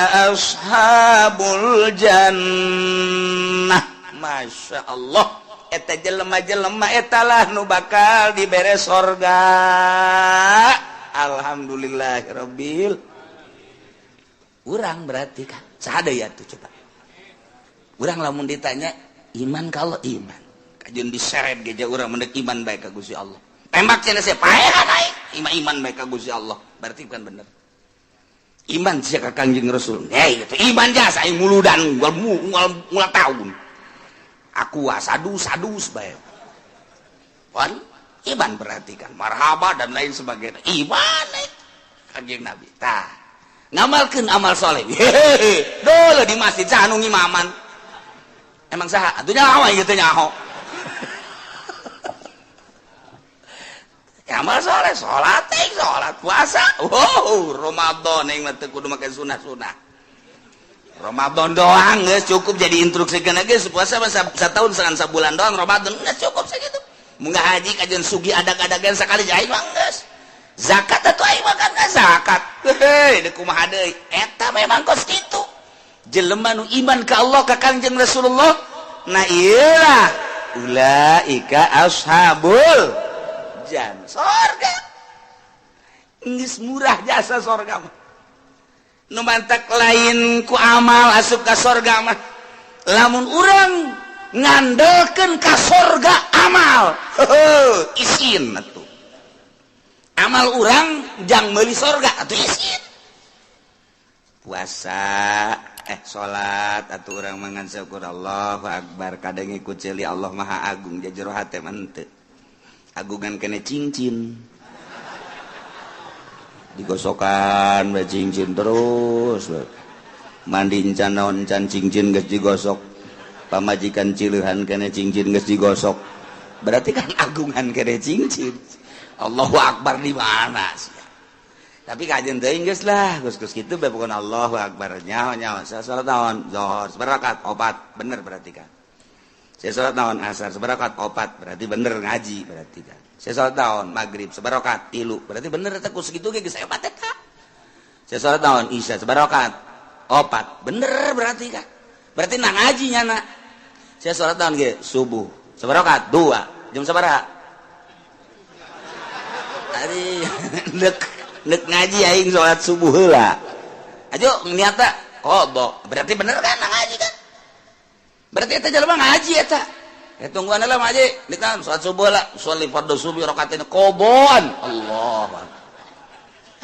Ulaika ashabul jannah. Masya Allah, eta jelema-jelema etalah nu bakal dibere sorga. Alhamdulillahirabbil. Urang berarti kan saha ya tuh, coba urang lamun ditanya iman, kalau iman kajeun diseret geja urang mendek iman bae ka Gusti Allah, tembak cenah sia, paehan aing iman, iman bae ka Gusti Allah, berarti bukan bener iman sia ka Kangjeng Rasul. Hei, itu iman jasa aing muludan unggal unggal tahun aku sadus sadus bae. Wan iman berarti kan marhaba dan lain sebagainya, iman eh. Kanjeng Nabi tah ngamalkeun amal soleh, hehehe, dulu di masjid saha nu ngimaman? Emang saha atuh nyaho gitu, nyaho amal soleh, salat teh, salat, puasa. Wow, Ramadan yang mah teu kudu make sunah-sunah, Ramadan doang geus cukup jadi instruksi kana geus. Puasa mah satahun sangan sabulan doang, Ramadan geus cukup segitu. Munggah haji kajian sugi adag-adagan sakali aing mah geus. Zakat atuh aing mah kan zakat, heuh, deuk kumaha deui eta memang kos kitu jelema nu iman ka Allah, ka Kangjeng Rasulullah. Nah, iyalah ulaika ashabul jan sorga, geus murah jasa sorga mah. Nu mantak lain ku amal asup ka sorga mah. Lamun urang ngandelkeun ka sorga amal, heuh, isin atuh. Amal urang jang meuli sorga atuh isin. Puasa, eh, salat atuh urang mangan syukur Allahu akbar, kadang ikut ceuli Allah Maha Agung, jero hate mah henteu. Agungan kene cincin digosokan bae, cincin terus we. Mandi encan naon encan, cincin geus digosok. Pamajikan cileuhan kene, cincin geus digosok, berarti kan agungan kene cincin. Allahu akbar di mana sih? Tapi kajian teuing geus lah, geus geus kitu bae pokona Allahu akbar, nyaho nyaho. Saya salat naon? Zuhur sabarakat? Opat, bener berarti kan. Saya salat naon? Asar sabarakat? Opat, berarti bener ngaji berarti kan. Saya salat naon? Maghrib sabarakat? Tilu, berarti bener eta ku segitu ge geus hebat eta. Saya salat naon? Isya sabarakat? Opat, bener berarti kan. Berarti nah ngaji nyana. Saya salat naon ge? Subuh sabarakat? Dua. Jam sabaraha? Ari nek nek ngaji aing salat subuh heula. Ajo niatna qada. Berarti bener kan nah ngaji kan? Berarti eta jelema ngaji eta. Ya tungguan lah ngaji, ditahan salat subuh lah, sholli fardhu subuh rakaatain qadaan. Allah.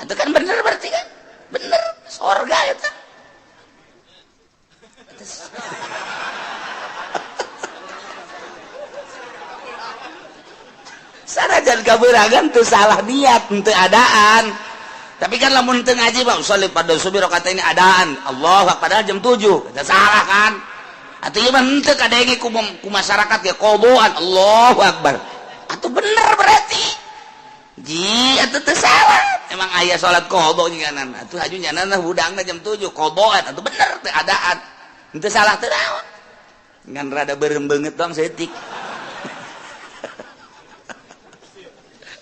Itu kan bener berarti kan? Bener, sorga eta. Sanajan kabeuragan teu salah niat, teu adaan. Tapi kan lamun teu ngaji mah sholli fardhu subuh rakaatain adaan. Allah, padahal jam 7. Eta salah kan? Atuh ieu mah henteu kadenge ku masyarakat ge qadaan. Allahu akbar. Atuh bener berarti. Ji atuh teu salah. Emang aya salat qada nyanan. Atuh haju nyanan hudangna jam 7 qadaan. Atuh bener teu adaan. Henteu salah teu naon. Ngan rada beureum beungeut doang saeutik.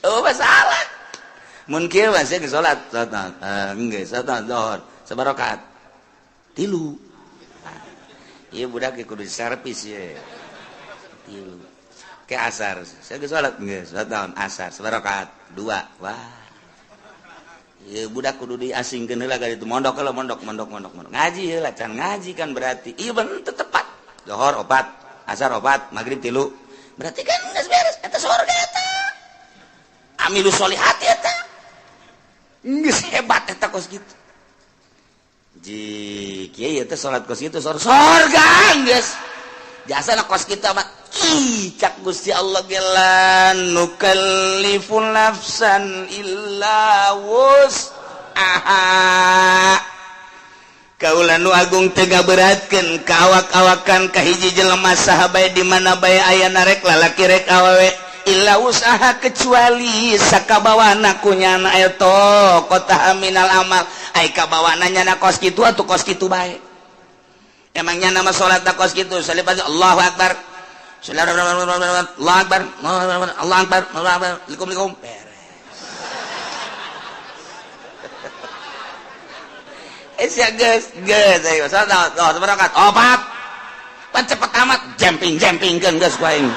Oh, masalah. Mun kieu mah sia geus salat, salat geus salat zuhur sabarakat? Tilu. Ieu budak ge kudu servis ye. Tilu. Ke asar, saya geus salat geus salat naon? Asar sabarakat? Dua. Wah. Ieu budak kudu diasingkeun heula ka ditu, mondok heula, mondok mondok mondok mondok. Ngaji heula, can ngaji kan berarti. Ieu bener tepat. Zuhur opat, asar opat, maghrib tilu. Berarti kan geus beres eta sorga eta. Amilu sholihat eta. Geus hebat eta kos kitu. Ji kieu ieu teh salat kos kitu sorga geus. Jasana kos kitu mah ih cak Gusti Allah ge la nukallifu nafsan illa wus'aha. Kaula nu agung teu ngaberatkeun ka awak-awakan ka hiji jelema saha bae di mana bae aya, rek lalaki rek awewe, illa usaha kecuali sakabawana ku nyana eta kota minal amal. Ai kabawana nyana kos kitu atuh kos kitu bae. Emangnya nama salat kos kitu salibat Allahu akbar, Allahu akbar, Allahu akbar, Allahu akbar, likum likum beres. Sia geus geus ayo salat oh sabaraha rakaat? Opat. Pan cepet amat jemping jempingkeun geus ku aing.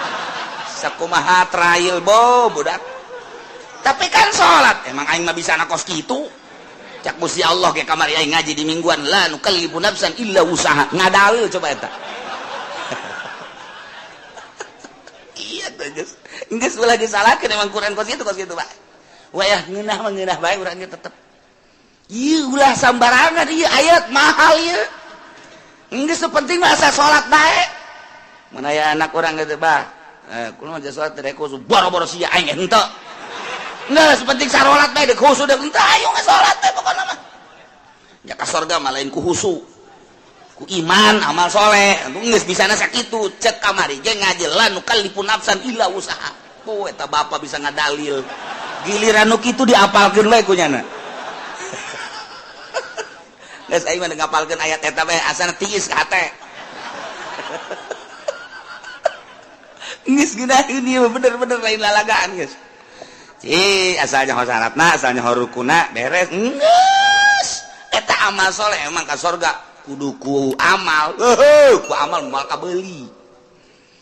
Sakumaha trail bo budak. Tapi kan salat emang aing mah bisa kos kitu. Cak Gusti Allah ke kamari aing ngaji di mingguan la nukallifu nafsan illa wusaha. Ngadalil coba eta. Iya tuh geus. Geus ulah disalahkeun emang Quran kos kitu Pak. Wayah ngeunah mah ngeunah bae urang ge tetep. Ieu ulah sambarangan ieu ayat mahal ieu. Geus penting mah asa salat bae. Mun aya anak urang geus bah. Kulo mah salat teh khusus boro-boro sia aing henteu. Geus penting sarolat bae deuk khusus deuk henteu ayo geus salat teh pokona mah. Nya ka sorga mah lain ku khusu. Ku iman amal soleh. Geus bisana sakitu cek kamari ge ngaji la nukallifu nafsan illa wusaha. Oh eta bapa bisa ngadalil. Giliran nu kitu diapalkeun we ku nyana. Geus aing mah ngapalkeun ayat eta bae asana tiis ka hate. Geus ngeunaheun ieu bener-bener lain lalagaan geus. Ci asalnya ho syaratna, asalnya ho rukuna beres. Geus. Eta amal soleh emang ka sorga kudu ku amal. Heuh, ku amal moal kabeuli.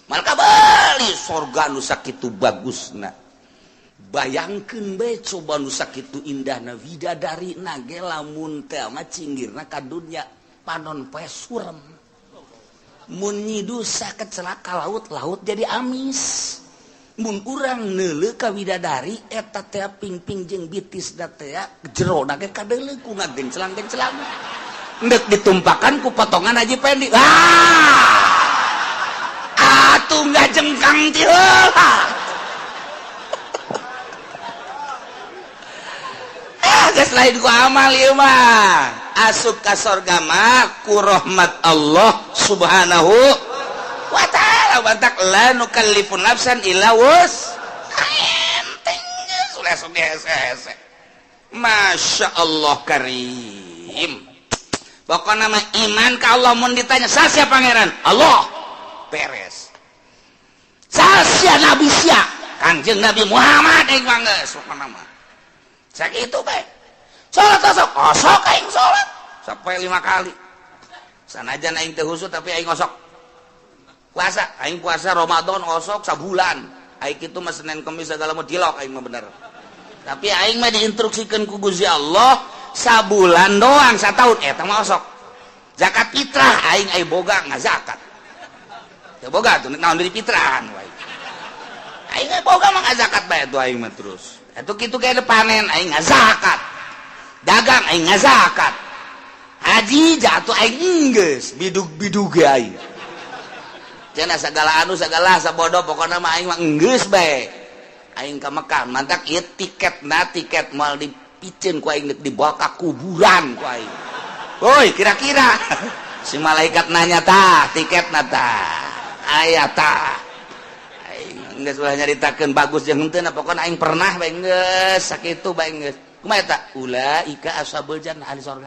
Moal kabeuli sorga nu sakitu bagusna. Bayangkeun bae coba nu sakitu indahna widadari na ge lamun teh mah cinggirna ka dunya panon poe surem. Mun nyidusa kecelaka laut, laut jadi amis. Mun urang neuleuh ka widadari eta teh pingping jeung bitis da teh jero na ge kadeuleuh ku ngagenclang-genclang. Endek ditumpakan ku potongan Haji Pendi. Ah! Atuh ngajengkang ti heula. Ah, geus lain ku amal ieu mah. Asup ka sorga mah ku rahmat Allah Subhanahu wa ta'ala. Bantak la nukallifu nafsan illa wus. Enteng geus ulah sok hese-hese. Masya Allah karim. Pokokna mah iman ka Allah mun ditanya sasia pangeran? Allah. Beres. Sasia nabi sia? Kangjeng Nabi Muhammad aing mah geus pokona mah. Sakitu bae. Salat osok, osok aing salat sampai 5 kali. Sanajan aing teu husuk tapi aing osok. Puasa, aing puasa Ramadan osok sabulan. Aing kitu mah Senin Kemis segala mah dilok aing mah bener. Tapi aing mah diinstruksikeun ku Gusti Allah sabulan doang satahun eta mah osok. Zakat fitrah aing aya boga ngazakat. Teu boga tuh naon deui fitrahan wae. Aing boga mah ngazakat bae tuh aing mah terus. Atuh kitu ge panen aing ngazakat. Dagang aing ngazakat. Haji jatuh aing geus bidug-bidug ge aing. Cenah sagala anu sagala sabodo pokona mah aing mah geus bae. Aing ka Mekah mantak ieu tiketna tiket moal dipiceun ku aing dibawa ka kuburan ku aing. Woi kira-kira si malaikat nanya tah tiketna tah aya tah. Aing geus ulah nyaritakeun bagus jeung henteu pokona aing pernah bae geus sakitu bae geus. Kumaha eta? Ulaika ashabul jannah ahli sorga.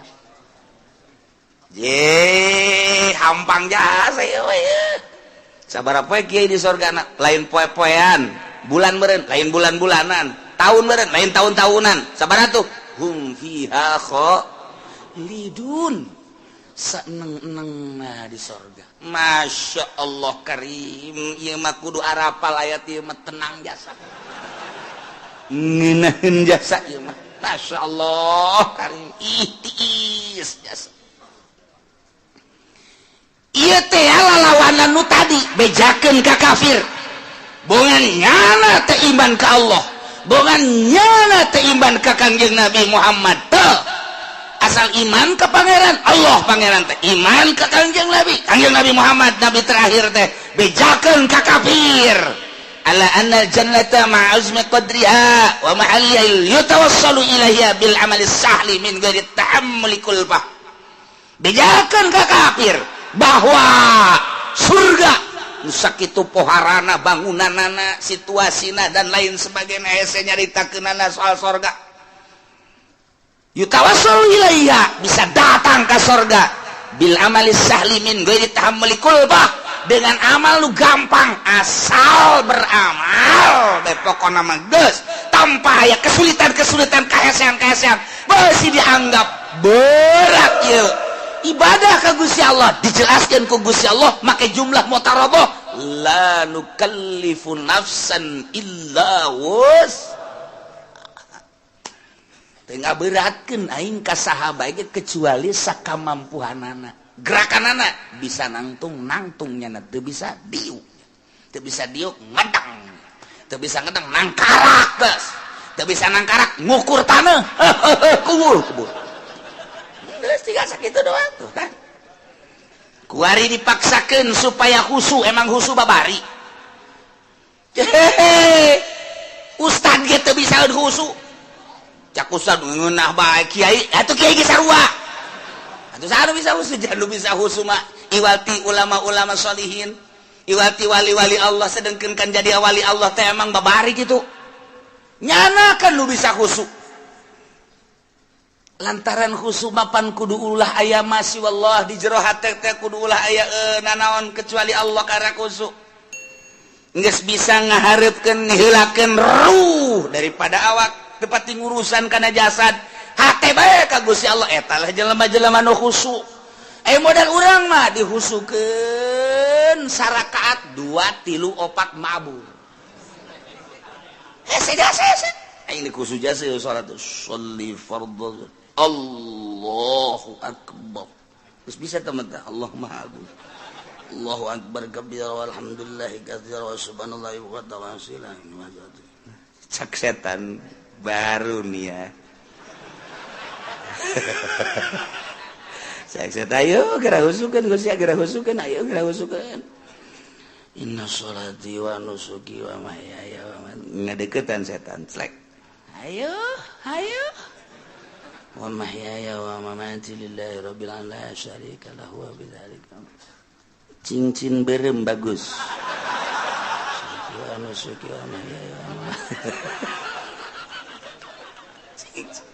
Ye, hampang jasa ieu we. Sabaraha poe kiai di sorga na? Lain poe-poean, bulan meureun, lain bulan-bulanan, tahun meureun, lain tahun-tahunan. Sabaraha tuh? Hum fiha khalidun. Saeneng-enengna di sorga. Masya Allah karim, ieu mah kudu arapal ayat ieu mah tenang jasa. Ngeunaheun jasa ieu mah. Masya Allah karim, ih tiis jasa. Ieu teh lalawanan nu tadi bejakeun ka kafir. Bongan nyana teh iman ka Allah, bongan nyana teh iman ka Kangjeng Nabi Muhammad teh. Asal iman ka pangeran Allah, pangeran teh iman ka Kangjeng Nabi, Kangjeng Nabi Muhammad nabi terakhir teh bejakeun ka kafir. Ala anna jannata ma'azmi qadriha wa mahalliha yutawassalu ilaiha bil amali sahli min ghairi ta'ammuli kulfah. Bejakeun ka kafir bahwa surga nu sakitu poharana bangunanana situasina dan lain sebagainya hese nyaritakeunana soal sorga. Yutawassalu ilaiha bisa datang ke sorga bil amali sahli min ghairi tahammuli kulfah, dengan amal lu gampang asal beramal bae pokona mah geus tanpa aya kesulitan-kesulitan kahesean-kahesean beusi dianggap Berat ieu ibadah ka Gusti Allah, dijelaskan ku Gusti Allah make jumlah mutaradoh, la nukallifu nafsan illa wus. Teu ngaberatkeun aing ka saha bae kecuali sakamampuhanana. Gerakanana bisa nangtung, nangtung, nyana teu bisa diuk, teu bisa diuk ngedang, teu bisa ngedang nangkarak, geus teu bisa nangkarak ngukur tanah, kubur kubur. Geus tinggal sakitu doang tuh kan. Kuari dipaksakeun supaya khusu, emang khusu babari. Hehehe, ustad ge teu bisa khusu. Cak ustad ngeunah bae kiai, atuh kiai ge sarua. Atuh saha nu bisa khusu? Jangan nu bisa khusu mah iwati ulama-ulama sholihin, iwati wali-wali Allah. Sedengkeun kan jadi wali Allah teh emang babari gitu. Nyana kan nu bisa khusu. Lantaran khusu mapan kudu ulah aya masih wallah di jero hate teh, kudu ulah aya nanaon kecuali Allah karena khusu. Geus bisa ngahareupeun, ngiheulakeun ruh daripada awak, tepati ngurusan kana jasad, hate bae ka Gusti Allah, eta lah jelema-jelema nu khusu. Eh, modal urang mah dihusukeun sarakaat dua tilu opat mabur. Hese jasa hese aing dikhusu jasa salat sholli fardhu, Allahu akbar. Terus bisa teman Allah Maha Agung, Allahu akbar kabira walhamdulillahi katsira wa subhanallahi wa ta'ala. Cak setan baru nih ya. Cak setan, ayo geura husukeun Gusti, geura husukeun, ayo geura husukeun. Inna sholati wa nusuki wa mahyaya wa ngadeukeutan setan slek. Ayo, ayo. Wa mahyaya wa mamati lillahi rabbil alamin la syarika lahu wa bidzalika. Cincin berem bagus. Wa nusuki wa mahyaya wa cincin.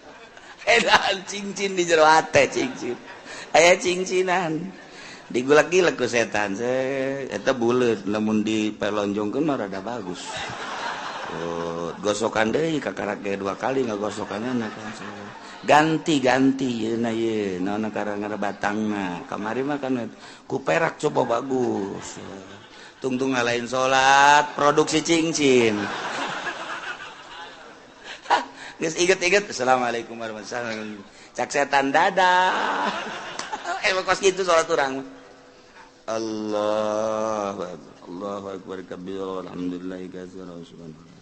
Edan cincin di jero hate cincin. Aya cincinan. Digulak-gilek ku setan. Eta buleut lamun dipelonjongkeun mah rada bagus. Oh, gosokan deui kakarak ge dua kali ngagosokanna kan. Ganti-ganti yeuna ye naon karang batangna. Kamari mah kan ku perak, coba bagus. Tungtung lain salat produksi cincin. Geus inget-inget, assalamualaikum warahmatullahi wabarakatuh. Cak setan, dadah. Emang kos kitu salat urang. Allah Allahu akbar kabir alhamdulillah katsira subhanallah.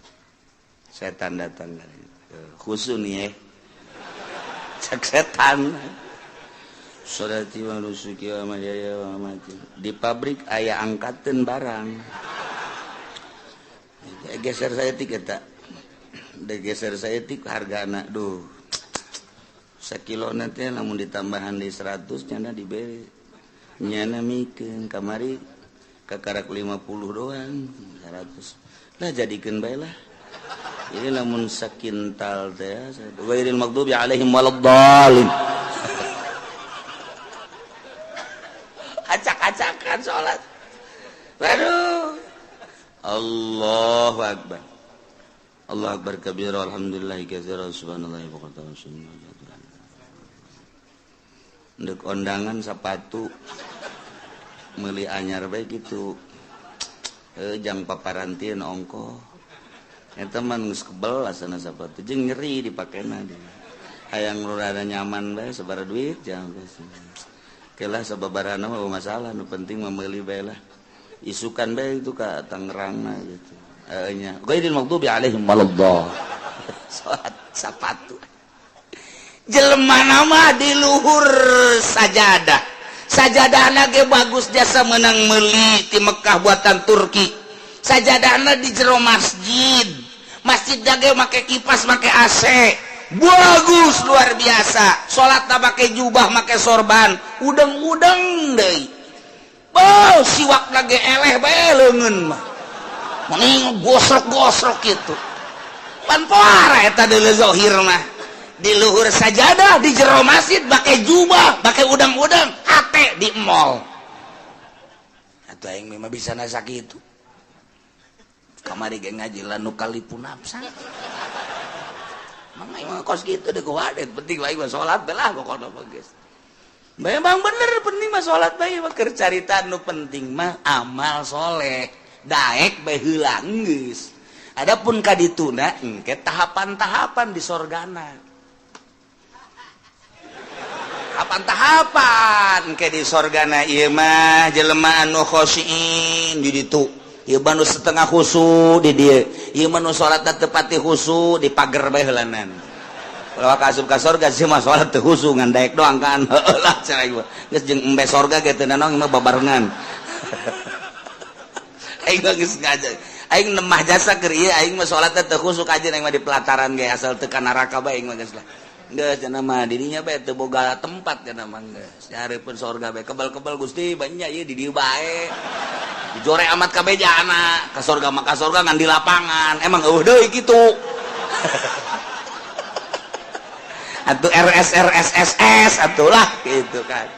Setan datang, khusu nih ya. Cak setan. Sholati wa nusuki wa mahyaya wa mamati. Di pabrik aya angkateun barang. Geser saya tik eta. Geser saya tik hargana, duh. Sakilo nanti lamun ditambahan di 100 nyana diberi. Nyana mikeun kamari kakarak 50 doang 100. Lah, jadikeun bae lah. Ini lamun sakintal teh ghairil maghdubi alaihim waladdallin. Acak-acakan salat. Waduh. Allahu akbar. Allahu akbar kabira alhamdulillah katsira subhanallahi wa bihamdihi. Ndek ondangan sepatu meuli anyar bae kitu. Jang paparantieun ongko. Eta mah geus kebel asana sapatu jeung nyeri dipakena di. Hayang nu rada nyaman bae sabaraha duit jangan kelah sababarana mah masalah, nu penting mah meuli bae lah. Isukan bae itu ka Tangerangna gitu. Nya ghairil maghdubi alaihim waladdallin. Salat sapatu. Jelema nama di luhur sajadah. Sajadahna ge bagus jasa menang meuli ti Mekah buatan Turki. Sajadahna di jero masjid, masjid ge make kipas, make AC, bagus luar biasa. Salat make jubah, make sorban, udeng-udeng deui. Oh, siwak lagi eleh bae leungeun mah mending gosrok-gosrok gitu. Pan poara eta deuleu zahir mah di luhur sajadah di jero masjid, make jubah, make udang-udang, hate di mall. Atuh aing memang bisa nasa kitu. Kamari ge ngaji la nukallifu nafsan. Mang aing mah kos kitu deh kuwadet, penting bae mah salat belah pokona mah geus. Memang bener penting mah salat bae mah keur carita nu penting mah amal soleh. Daek bae heula geus. Adapun ka dituna engke tahapan-tahapan di sorgana. Tahapan-tahapan engke di sorgana ieu mah jelema anu khosyin di ditu. Ieu mah nu setengah khusu di dieu. Ieu mah nu salatna teu pati khusu di pager bae heulanan. Kalau ka asup ka sorga sih mah salat teu khusu ngan daek doang kan. Heueuh lah cenah ieu. Geus jeung embe sorga ge teu nanaon mah babarengan. Aing mah geus ngaja. Aing nemah jasa keur ieu aing mah salat teh teu khusuk aja aing mah di pelataran ge asal teu ka neraka bae aing mah geus lah. Geus cenah mah dirinya bae teu boga tempat cenah mah geus. Dihareupeun sorga bae kebal-kebal Gusti banyak ieu di dieu bae. Dijore amat kabeh jana ka sorga mah ka sorga ngan di lapangan. Emang eueuh deui kitu. Atuh RS RS SS atuh lah gitu kan.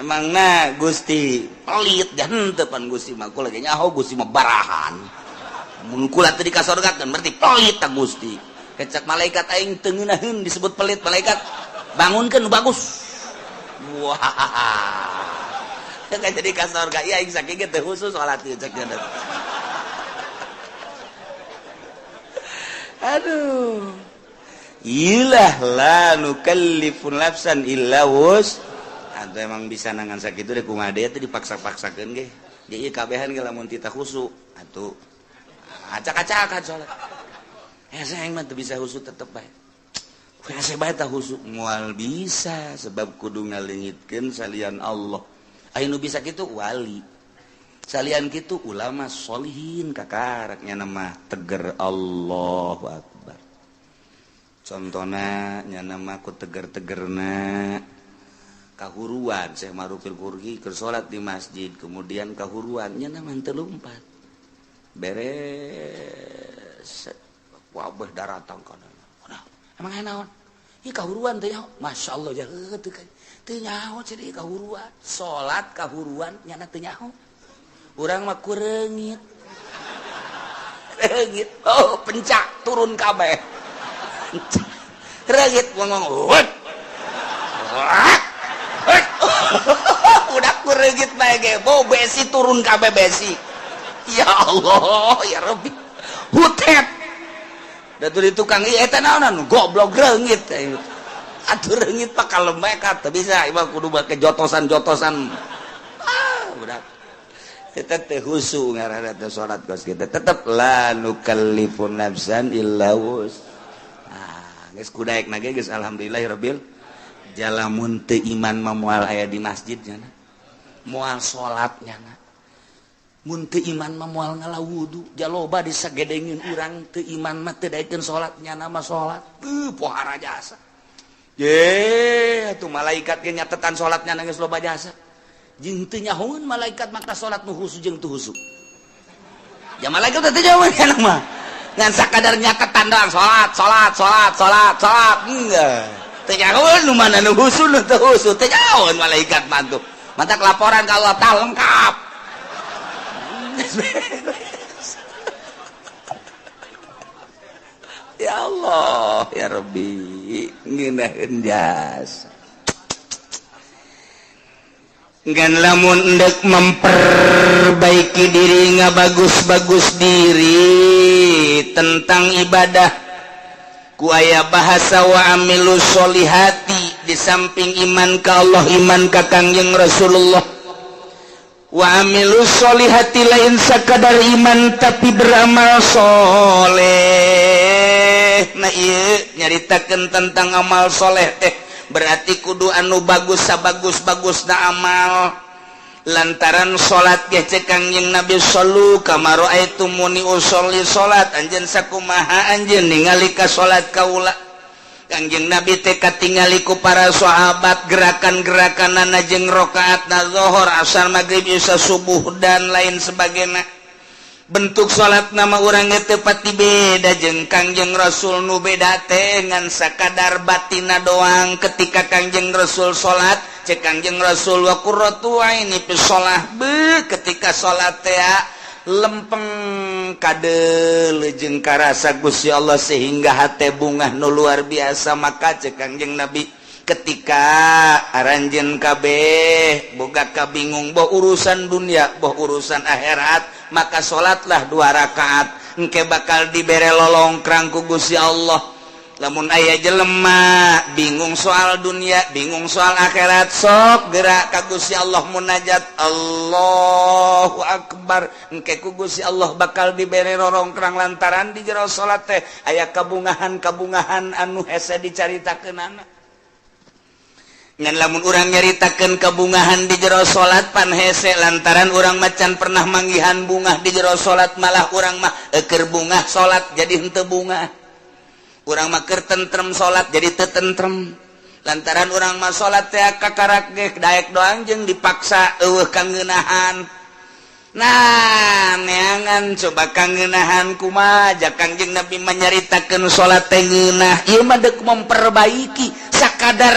Emang na Gusti pelit dan henteu pan Gusti mah kula ge nyaho Gusti mah barahan. Mun kula teu dikasorgakeun berarti pelit ta Gusti. Kecak malaikat aing teu ngeunaheun disebut pelit malaikat. Bangunkeun nu bagus. Wah. Teu jadi ka sorga ieu aing sakieu ge teu khusus salat ieu cek cenah. Aduh. Ilah la nukallifu nafsan illa wus. Atau emang bisa nangan sakitu deh kumaha deui teh dipaksa-paksakeun ge. Ge ieu kabehan ge lamun tita khusu atuh acak-acakan salat. Hese aing mah teu bisa khusu tetep bae. Hese bae tah khusu moal bisa sebab kudu ngaleungitkeun salian Allah. Aya nu bisa kitu wali. Salian kitu ulama sholihin kakaraknya nama teger Allahu Akbar. Contohna nya nama ku teger-tegerna kahuruan Syekh Marufil Qurhi keur salat di masjid kemudian kahuruan nya nama teu lumpat beres wabah daratang kana. Emang aya naon? Ieu kahuruan teh nyaho. Masyaallah ja heuh teu nyaho cenah kahuruan. Salat kahuruan nyana teu nyaho. Urang mah ku reungit. Reungit. Oh, pencak turun kabeh. Reungit ngomong. Udah ku reungit bae ge, bau besi turun kabeh besi. Ya Allah, ya Rabbi. Hutet. Da di tukang ieu eta naonan goblok reungit. Atuh reungit pak kalem bae teu bisa ieu mah kudu make jotosan-jotosan. Ah, udah. Eta teh khusu ngaranna teh salat kos kitu. Tetep la nukallifu nafsan illa wus. Ah, geus kudaekna ge geus alhamdulillahirabbil jalamun teu iman mah moal aya di masjid nya. Moal salat nya. Mun teu iman mah moal ngala wudu, jaloba disagedengin urang teu iman mah teu daekeun salat nyana mah salat. Teu pohara jasa. Ye, atuh malaikat ge nyatetan salat nyana geus loba jasa. Jeung teu nyahoeun malaikat maka salat nu khusu jeung teu khusu. Ya malaikat teh teu nyahoeun nyana mah. Ngan sakadar nyatetan doang salat, salat, salat, salat, salat. Enggak. Teu nyahoeun nu mana nu khusu nu teu khusu, teu nyahoeun malaikat mah tuh. Mantak laporan ka Allah tah lengkap. Ya Allah, ya Rabbi, ngeunaheun jasa. Ngan lamun endek memperbaiki diri ngabagus-bagus diri tentang ibadah ku aya bahasa wa amilu sholihati di samping iman ka Allah iman ka Kangjeng Rasulullah wa amilu sholihati lain sakadar iman tapi beramal soleh. Nah ieu nyaritakeun tentang amal soleh teh berarti kudu anu bagus sabagus-bagusna amal lantaran salat ge cek Kangjeng Nabi sallu kama raaitumuni usolli salat anjeun sakumaha anjeun ningali ka salat kaula. Kangjeng Nabi teh katingali ku para sahabat gerakan-gerakanana jeung rakaatna zuhur, asar, magrib, isya, subuh dan lain sebagainya. Bentuk salat nama urang teu pati beda jeung Kangjeng Rasul nu beda teh ngan sakadar batina doang. Ketika Kangjeng Rasul salat cek Kangjeng Rasul wa qurratu aini fi shalah be ketika salat teh lempeng kadeuleu jeung karasa Gusti Allah sehingga hate bungah nu luar biasa. Maka cek Kangjeng Nabi, ketika aranjeun kabeh boga kabingung, boh urusan dunia boh urusan akhirat, maka salatlah dua rakaat, engke bakal dibere lolongkrang ku Gusti Allah. Lamun aya jelema bingung soal dunia, bingung soal akhirat, sok gerak ka Gusti Allah, munajat, Allahu Akbar, engke ku Gusti Allah bakal dibere rorongkrang lantaran di jero salat teh aya kabungahan-kabungahan anu hese dicaritakeunana. Ngan lamun urang nyaritakeun kabungahan di jero salat pan hese, lantaran urang macan pernah manggihan bungah di jero salat. Malah urang mah eker bungah salat jadi henteu bungah, urang mah keur tentrem salat jadi teu tentrem, lantaran urang mah salat teh kakarak ge daek doang jeung dipaksa, eueuh kangeunahan. Nah, neangan coba kangeunahan kumaha? Ja Kangjeng Nabi menyaritakeun salat teh ngeunah. Ieu mah deuk memperbaiki sakadar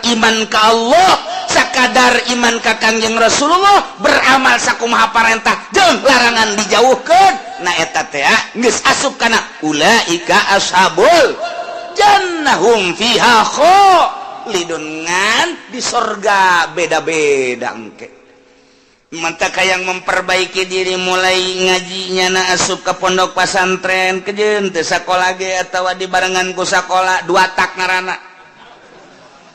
iman ka Allah, sakadar iman ka Kangjeng Rasulullah, beramal sakumaha parentah jeung larangan dijauhkeun. Nah, eta teh geus asup kana ulaika ashabul jannah hum fiha khalidun. Ngan di sorga beda-beda engke. Mantap yang memperbaiki diri mulai ngajinya na asup ke pondok pesantren kejeun teu sakola ge atawa dibarengan ku sakola, dua tak ngarana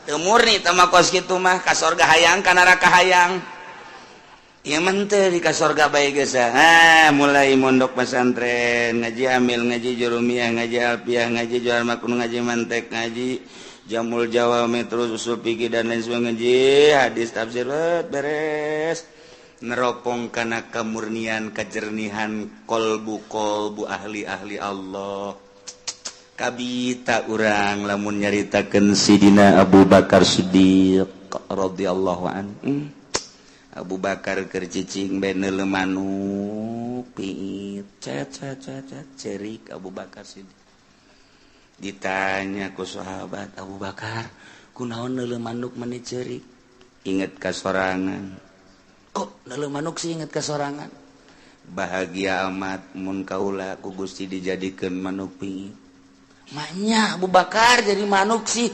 teu murni teh mah. Kos kitu mah ka sorga hayang, ka neraka hayang. Ieu mah teu di ka sorga bae geus. Ah, mulai mondok pesantren, ngaji amil, ngaji jurumiyah, ngaji alfiah, ngaji jual makun, ngaji mantek, ngaji jamul jawami, terus usul fikih dan lain sebagainya, ngaji hadis, tafsir, beres, neropong kana kemurnian, kejernihan kolbu kolbu ahli-ahli Allah. Kabita urang lamun nyaritakeun Sidina Abu Bakar Siddiq radhiyallahu anhu. Abu Bakar keur cicing bae neuleu manuk piit, cet cet cet cet, cerik Abu Bakar Siddiq. Ditanya ku sahabat, "Abu Bakar, kunaon neuleu manuk meni cerik?" "Inget ka sorangan." "Kok neuleu manuk sih inget ka sorangan?" "Bahagia amat mun kaula ku Gusti dijadikeun manuk piit." "Maknya Abu Bakar jadi manuk sih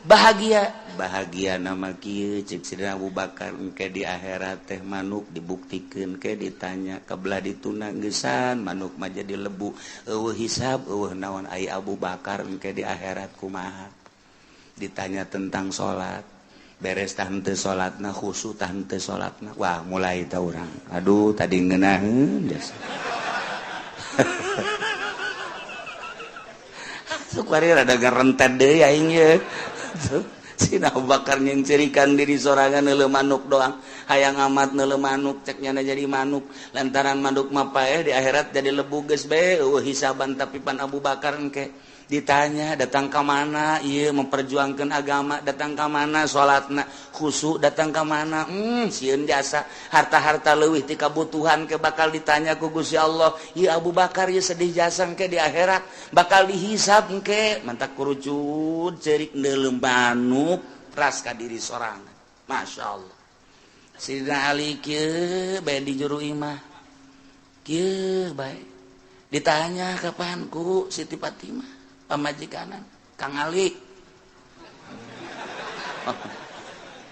bahagia?" "Bahagia nama kieu," cek Sidina Abu Bakar, "engke di akhirat teh manuk dibuktikeun ke ditanya kebelah dituna geusan manuk mah jadi lebu, eueuh hisab eueuh naon. Ai Abu Bakar engke di akhirat kumaha? Ditanya tentang salat, beres tah henteu salatna, khusyuk tah henteu salatna." Wah, mulai tah urang, aduh, tadi ngeunaheun jasa. Sok bari rada ngarentet deui aing ye. Sina Abu Bakar nyengcerikan diri sorangan, neuleu manuk doang, hayang amat neuleu manuk, cek nyana jadi manuk, lantaran manuk mah paeh di akhirat jadi lebu, geus bae eueuh hisaban. Tapi pan Abu Bakar engke ditanya, datang ke mana iya memperjuangkan agama, datang ke mana salatna khusyuk, datang ke mana, sieun jasa harta-harta leuwih ti kabutuhan ke bakal ditanya ku Gusti Allah. Ieu Abu Bakar ieu sedih jasa, ke di akhirat bakal dihisab engke. Mantak kurucut cerik neuleu manuk ras ka diri sorangan. Masya Allah. Sidina Ali kieu bae di juru imah kieu bae, ditanya kapan ku Siti Fatimah pamajikanan, "Kang Ali,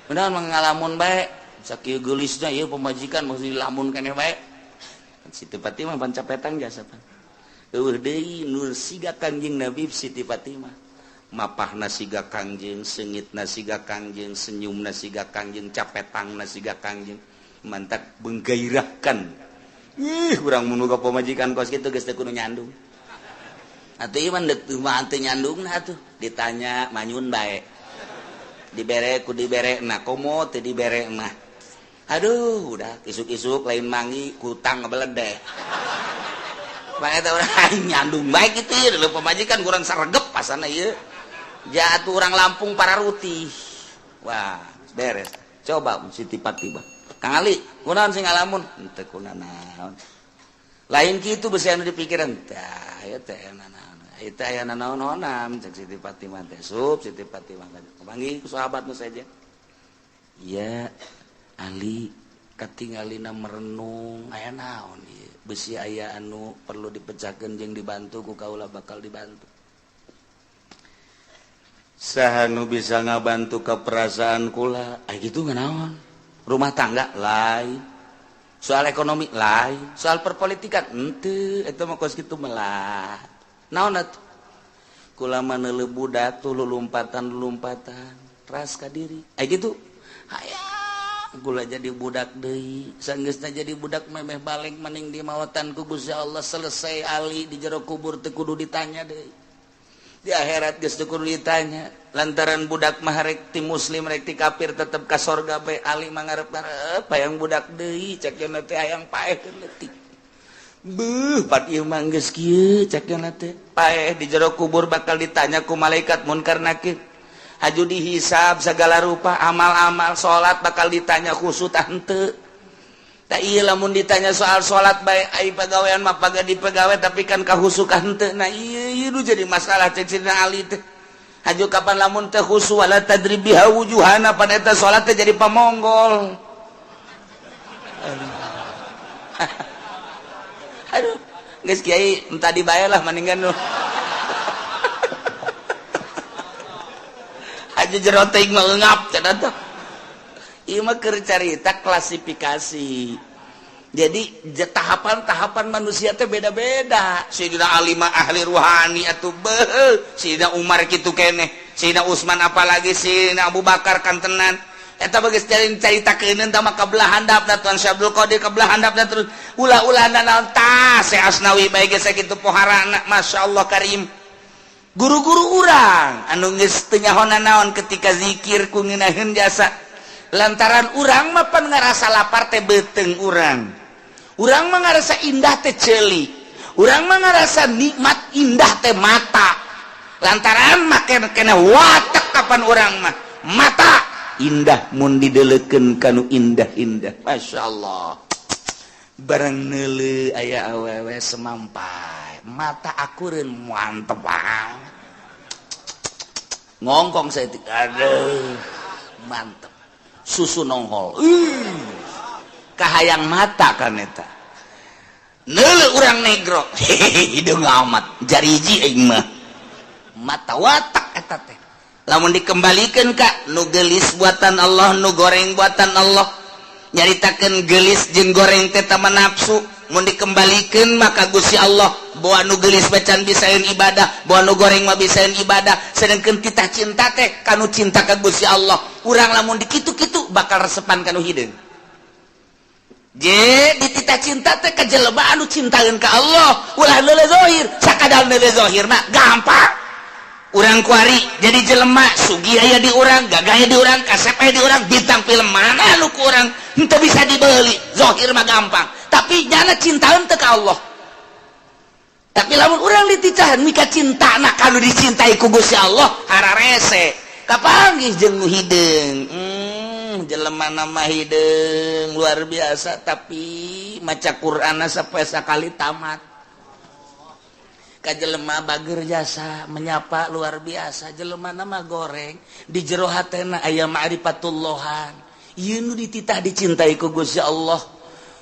benar mengalamun bae sakieu geulisna ieu pamajikan, mesti dilamun keneh bae?" Siti Fatimah pan capetang jasa, pan eueuh deui nur siga Kangjeng Nabi. Siti Fatimah mapahna siga Kangjeng, seungitna siga Kangjeng, senyumna siga Kangjeng, capetangna siga Kangjeng. Mantak menggairahkan. Ih, urang mun boga pamajikan kos kitu geus teu kudu nyandung atuh. Ieu mah deuk mah teu nyandungna atuh. Ditanya manyun bae, dibere ku dibere na, komo teu dibere mah aduh, udah isuk-isuk lain mangi kutang ngebeledeh bae. Eta urang nyandung bae kitu ieu pamajikan kurang saregep pasana ieu jatuh orang Lampung para rutih. Wah, beres. Coba Siti Fatimah, "Kang Ali, kunaon sing ngalamun?" "Henteu kunanaon." "Lain kitu, besi anu di pikiran tah ieu teh naon itu, aya naon-naonan," cek Siti Fatimah teh. Sup Siti Fatimah panggil ku sahabat nu saja, "Ya Ali, Katingalina merenung aya naon ieu besi aya anu perlu dipecahkeun jeung dibantu ku kaula bakal dibantu. Saha nu bisa ngabantu ka perasaan kula? Aya kitu naon? Rumah tangga lain, soal ekonomi lain, soal perpolitikan henteu, eta mah kos kitu melah. Naon atuh? Kula mah neuleuh budak tuh lulumpatan-lulumpatan ras ka diri. Aya kitu hayang gula jadi budak deui, sanggeusna jadi budak memeh balik maning di mawatan ku Gusti Allah, selesai ali di jero kubur teu kudu ditanya deui. Di akhirat geus teu kudu ditanya, lantaran budak mah rek ti muslim rek ti kafir tetep ka sorga bae. Ali mah ngarep-ngarep hayang budak deui, cek yeuna teh hayang paeh leutik. Beuh, pat ieu mah geus kieu cek yeuna teh. Paeh di jero kubur bakal ditanya ku malaikat munkar nakir. Haju dihisab segala rupa amal-amal salat bakal ditanya khusyuk henteu. Tak ieu lamun ditanya soal salat bae ai pagawean mah paga dipegawe tapi kan kahusukan henteu. Nah ieu ieu nu jadi masalah cek Sidina Ali teh. Haju kapan lamun teh khusyuk wala tadrib biha wujuhana pan eta salat teh jadi pamonggol. Aduh, geus kiai entah dibayar lah mendingan nu. Aja jero teuing mah eungap cenah teh. Ieu mah keur carita klasifikasi. Jadi tahapan-tahapan manusia teh beda-beda. Sayyidina Ali mah ahli ruhani atuh beuh, Sayyidina Umar kitu keneh, Sayyidina Utsman apalagi Sayyidina Abu Bakar kantenan. Eta bageus carita keuneun tah mah kabelah handapna Tuan Syekh Abdul Qadir kabelah handapna terus ulah-ulah naon tah Syekh Asnawi bae geus sakitu poharana masyaallah karim. Guru-guru urang anu geus teu nyaho naon ketika zikir ku ngeunaheun jasa lantaran urang mah pan ngarasa lapar teh beuteung urang, urang mah ngarasa indah teh ceuli, urang mah ngarasa nikmat indah teh mata, lantaran mah kena watek kapan urang mah mata indah mun didelekeun kanu indah-indah masyaallah. Barang neuleuh aya awewe semampai mata akureun mantep banget ngongkong saya, aduh mantep susu nongol kahayang mata kan eta neuleuh urang negro hideung amat jariji aing mah mata watak eta teh. Lamun dikembalikeun ka nu geulis buatan Allah, nu goreng buatan Allah, nyaritakeun geulis jeung goreng teh tama nafsu. Mun dikembalikeun maka Gusti Allah bawa nu geulis bacan bisaeun ibadah, bawa nu goreng mah bisaeun ibadah, sedangkeun titah cinta teh kanu cinta ka Gusti Allah. Urang lamun dikitu-kitu bakal resepan kanu hideung. Je dititah cinta teh ka jelema anu cintaeun ka Allah, ulah neuleuh zahir, sakadar neuleuh zahir mah gampang. Urang kuari jadi jelema sugih aya di urang, gagah aya di urang, kasep aya di urang, bintang film mana nu ku urang henteu bisa dibeli, zahir mah gampang. Tapi nyana cintaeun teu ka Allah. Tapi lamun urang diticahan mika cintana kanu dicintai ku Gusti Allah hararese. Kapanggih jeung nu hideung. Jelema nama hideung luar biasa tapi maca Qur'anna sampai sakali tamat. Ka jelema bager jasa menyapa luar biasa, jelema nama goreng di jero hatena aya ma'rifatullahan. Ieu nu dititah dicintai ku Gusti Allah.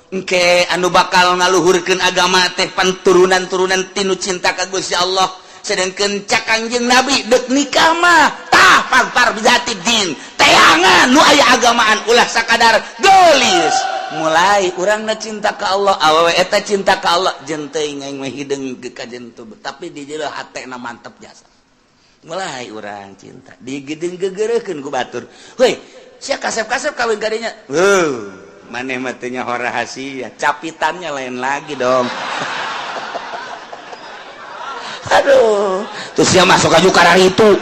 Engke anu bakal ngaluhurkeun agama teh pan turunan-turunan tinu cinta ka Gusti Allah. Sedangkeun cak Kangjeng Nabi deuk nikah mah tah pagpar bizati din. Teangan nu aya agamaan ulah sakadar geulis. Mulai urangna cinta ka Allah, awewe eta cinta ka Allah, jeung teuing aing mah hideung ka jentu, tapi di jero hatena mantep jasa. Mulai urang cinta digedeng gegereukeun ku batur. Heuy, sia kasep-kasep kawin kadinya. Heuh, maneh mah teu nyaho rahasia, capitannya lain lagi dong. Aduh, terus dia masuk aja karena itu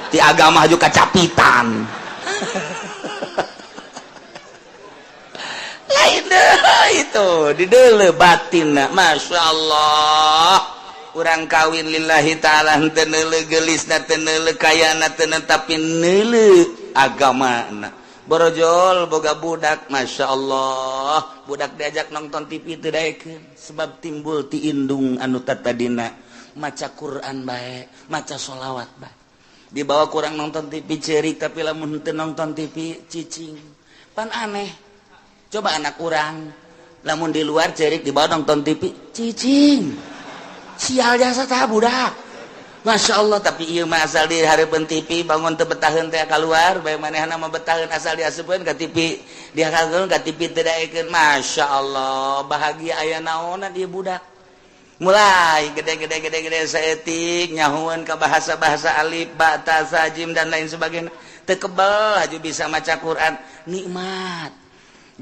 di agama juga capitan. Lain deh itu di deuleu batinna, masya Allah. Urang kawin lillahi ta'ala henteu neuleuh geulisna, teu neuleuh kayana, teu tapi neuleuh agamana. Borojol boga budak, masya Allah, budak diajak nonton TV teu daekeun sebab timbul ti indung anu tatadina maca Quran bae, maca sholawat bae. Dibawa kurang nonton TV cerik, tapi lamun teu nonton TV cicing. Pan aneh. Coba anak urang lamun di luar cerik di bawah nonton TV, cicing, sial jasa tah budak. Masya Allah, tapi ieu mah asal di hareupeun TV bangun teu betaheun teh keluar bae, manehna mah betaheun asal diasupkeun ka TV, dihakeun ka TV teu daekeun. Masya Allah, bahagia aya naonan ieu budak. Mulai gede-gede gede-gede saeutik nyahueun ka bahasa-bahasa alif ba ta sa jim dan lain sebagainya, teu kebel haju bisa maca Quran, nikmat.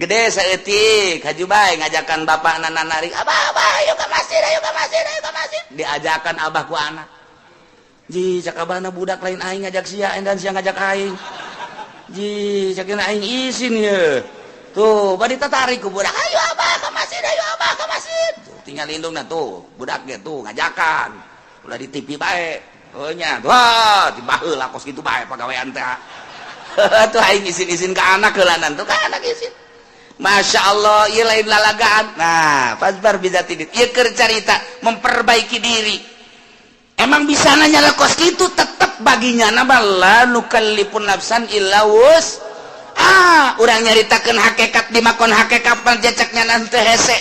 Gede saeutik haju bae ngajakan bapak nana narik, "Abah, abah, ayo ke masjid, ayo ke masjid, ayo ke masjid." Diajakan abah ku anak. Ji, cak abahna, "Budak, lain aing ngajak sia dan sia ngajak aing." Ji, cak aing isin ye. Tuh bari tatarik ku budak, "Ayo abah ke masjid, ayo abah ke masjid." Tuh, tinggal indungna tuh budak ge tuh ngajakan ulah di TV bae. Oh nya, wah, di baheula kos kitu bae pagawean teh. Tuh aing isin-isin ke anak heulanan, tuh ka anak isin. Masya Allah, ieu lain lalagaan. Nah, fazfar bidzatid, ieu keur carita memperbaiki diri. Emang bisa nanya lah kos kitu, tetep baginya nama la nukallifun nafsan illa wus ah. Urang nyaritakeun hakikat di makom hakikat jacaknya nanti hese,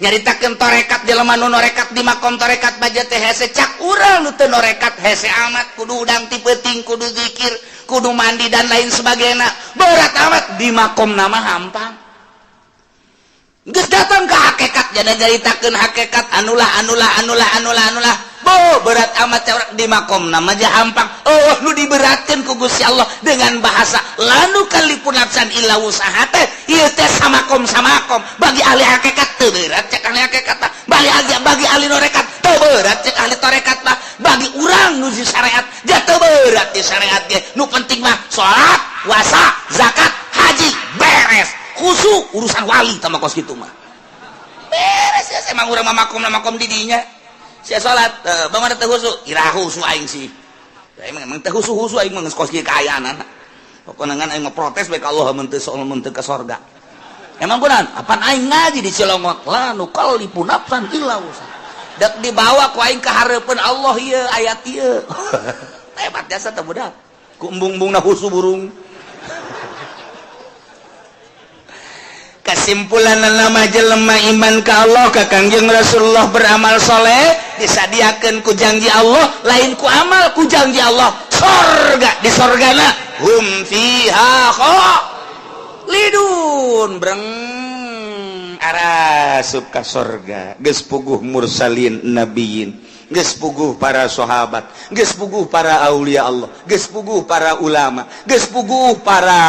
nyaritakeun torekat di lemah nu norekat di makom torekat baja teh hese. Cak urang nu teu norekat hese amat, kudu udang ti peuting, kudu zikir, kudu mandi dan lain sebagainya, berat amat. Di makom nama hampang. Geus datang ke hakikat, jadi nyaritakeun hakikat anulah anulah anulah anulah anulah, bo berat amat. Di makom nama aja hampang. Oh, nu diberatkan ku Gusti Allah dengan bahasa la nukallifun nafsan illa wus'aha teh ieu teh samakom samakom. Bagi ahli hakikat teu berat cek ahli hakikat mah, bagi ahli norekat teu berat cek ahli torekat mah. Bagi urang nu di syariat ja teu berat di syariat ge. Nu penting mah salat, puasa, zakat, haji, beres. Khusyuk urusan wali tama kos kitu mah beres ya. Emang urang mah makom makom di dinya sia salat bagaimana teu khusyuk, iraha khusyuk aing sih? Ya, emang emang teu khusyuk khusyuk aing mah geus kos kieu kaayaan. Pokoknya ngan aing mah protes bae ka Allah mun teu soal mun teu ka sorga. Emang kunaon? Apan aing ngaji di Cilongok, la nukallifu nafsan illa wus'aha. Dek dibawa ku aing ka hareupeun Allah ieu ayat ieu. Hebat jasa teh budak ku embung-embungna khusyuk burung. Kesimpulan nama, jelema iman ka Allah, ka Kangjeng Rasulullah, beramal soleh, disadiakan ku janji Allah, lain ku amal, ku janji Allah sorga. Di sorgana hum fiha khalidun, breng arasup ka sorga. Geus puguh mursalin, nabiyin, geus puguh para sahabat, geus puguh para aulia Allah, geus puguh para ulama, geus puguh para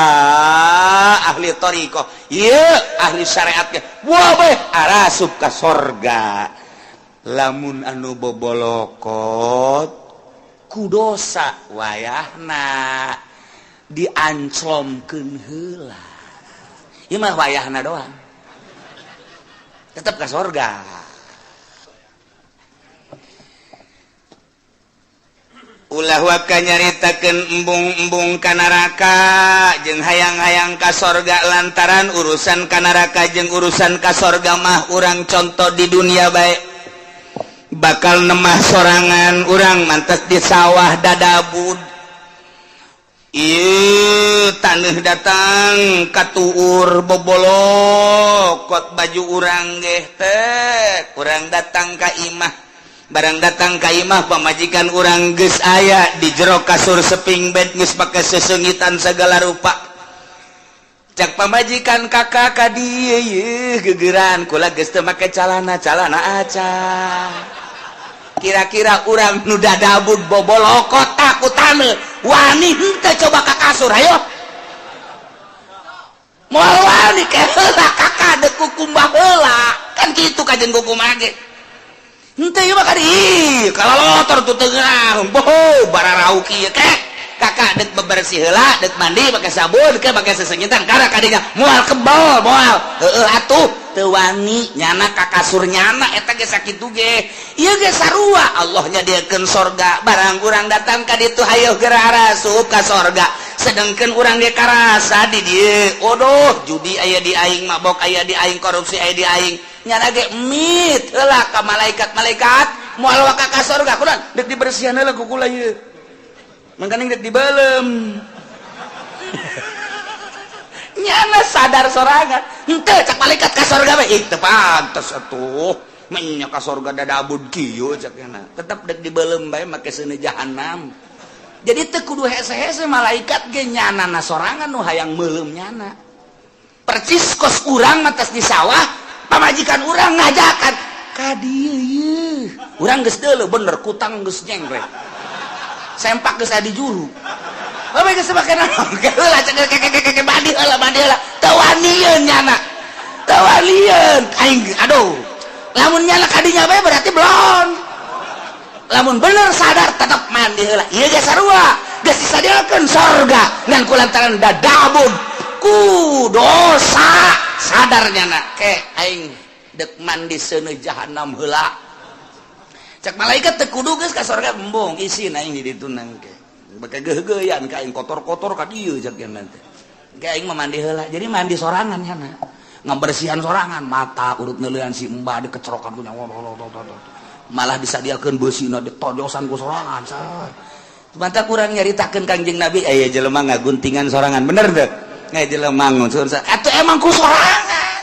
ahli thariqah, ieu ahli syariat ge wah bae arasup ka sorga. Lamun anu bobolokot ku dosa, wayahna dianclomkeun heula. Ieu mah wayahna doang, tetep ka sorga. Ulah waka nyaritakeun embung-embung ka neraka jeung hayang-hayang ka sorga, lantaran urusan ka neraka jeung urusan ka sorga mah urang contoh di dunia bae. Bakal nemah sorangan urang mantes di sawah dadabud. Ieu taneuh datang katuur, bobolokot baju urang geh teh. Urang datang ka imah, barang datang ka imah pamajikan urang geus aya di jero kasur seping bed, geus pake sesengitan segala rupa. Cak pamajikan, "Kakak, ka dieu yeuh gegeran kula geus teu make calana, calana aca." Kira-kira urang nu dadabud bobolokot ku taneuh wani henteu coba ka kasur? Ayo, moal wani ke heula, kakak deuk kukumbah heula kan kitu kajen kukumbah ge. Henteu ieu mah kan ih kalalotor tuh tengah boho bararau kieu kek. "Kakak, dek bebersih heula, dek mandi pakai sabun ke pakai sesengitan." Karena kadinya moal kebal, moal heueuh atuh teu wani nyana ka kasur nyana eta ge. Sakitu ge ieu ge sarua. Allah nyadiakeun sorga, barang urang datang ka ditu, hayo geura arasup ka sorga. Sedangkan urang ge karasa di dieu, odoh, judi aya di aing, mabok aya di aing, korupsi aya di aing, nyana ge mit heula ka malaikat-malaikat, moal waka ka sorga. Kunaon? Dek dibersihan heula ku kula ieu, mangkaning dek dibelem. Nyana sadar sorangan. Henteu, cak malaikat, ka sorga bae. Ih, teu pantes atuh. Menya ka sorga dadabud kieu, cak nyana. Tetep dek dibeuleum bae make seuneu jahanam. Jadi teu kudu hese-hese, malaikat ge nyana na sorangan nu hayang meuleum nyana. Percis kos urang mah di sawah, pamajikan urang ngajakan ka dieu ieu. Urang geus deuleu bener kutang geus nyengklek. Sempak geus aya di juru. Bae geus make naon? Heula cek ke mandi heula, mandi heula. Teu wanieun nyana. Teu wanieun. Aing aduh. Lamun nyana kadinya bae berarti belum. Lamun bener sadar tetap mandi heula. Ieu ge sarua. Geus disadiakeun sorga ngan kulantaran dadabun ku dosa sadar nyana ke aing dek mandi seuneu jahanam heula. Cek malaikat, teu kudu, geus ka sorga, embung, isin aing di ditu nang ke. Bake geugeuyan ka aing, kotor-kotor ka dieu, cek nanti. Ke aing mah mandi heula. Jadi mandi sorangan nyana. Ngabersihan sorangan, mata urut neuleuan si embah dikecerokan ku nyawa. Malah disadiakeun beusina ditojosan ku sorangan. Mantap, kurang nyaritakeun Kangjeng Nabi aya jelema ngaguntingan sorangan, bener teu? Aya jelema nguncur atuh emang ku sorangan.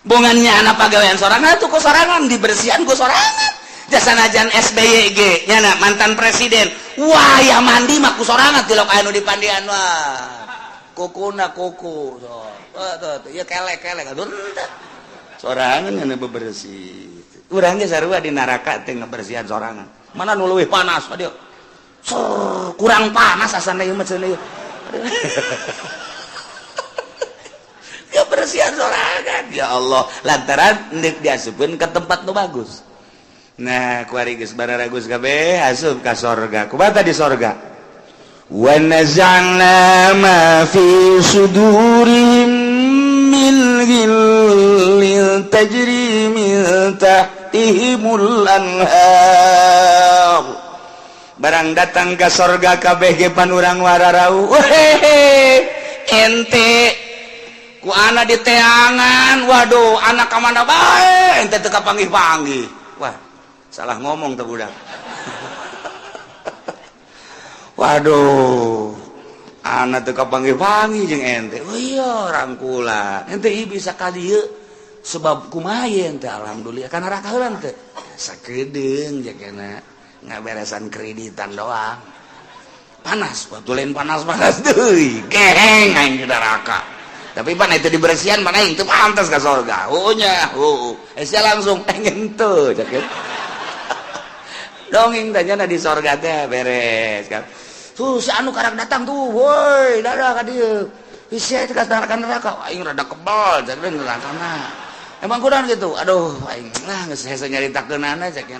Bongannya anak pagawean sorangan tuh ku sorangan, dibersihan ku sorangan. Jasa najan SBY ge nyana mantan presiden. Wah, ya mandi mah ku sorangan, tilok anu dipandian wah. Kukuna kuku. So. Oh, tuh, tuh. Ya kelek-kelek atuh. Sorangan nyana bebersih. Urang ge sarua di neraka teh ngebersihan sorangan. Mana nu leuwih panas dia? Sur, kurang panas asana ieu mah cenah ieu. Kebersihan sorangan. Ya Allah, lantaran ndek diasupkeun ke tempat nu bagus. Nah, kuari geus bararagus kabeh asup ka sorga. Kumaha di sorga? Wa naza'na ma fi sudurihim min ghillin tajri min tahtihimul anhar. Barang datang ke sorga kabeh ge pan urang wararau. Wehehe, ente ku ana di teangan, waduh, anak ka mana bae, ente teu kapanggih-panggih. Wah, salah ngomong tuh budak. Waduh, anak teu kapanggih-panggih jeung ente. Oh iya, rangkulan. Ente ieu bisa ka dieu sebab kumaha ente? Alhamdulillah kana neraka heula teh. Sakedeung jakena ngaberesan kreditan doang. Panas, waktu lain panas-panas deui. Geheng aing di neraka. Tapi pan itu dibersihan mana aing teu pantas ka surga. Oh nya, oh. Eh sia langsung pengen teu cek. Dongeng tanya di sorga teh beres kan. Tuh si anu karak datang tuh, woi, dadah ka dieu. Sia itu ka neraka neraka, aing rada kebal cek neraka na. Emang kurang gitu. Aduh, aing lah geus hese nyaritakeunana cek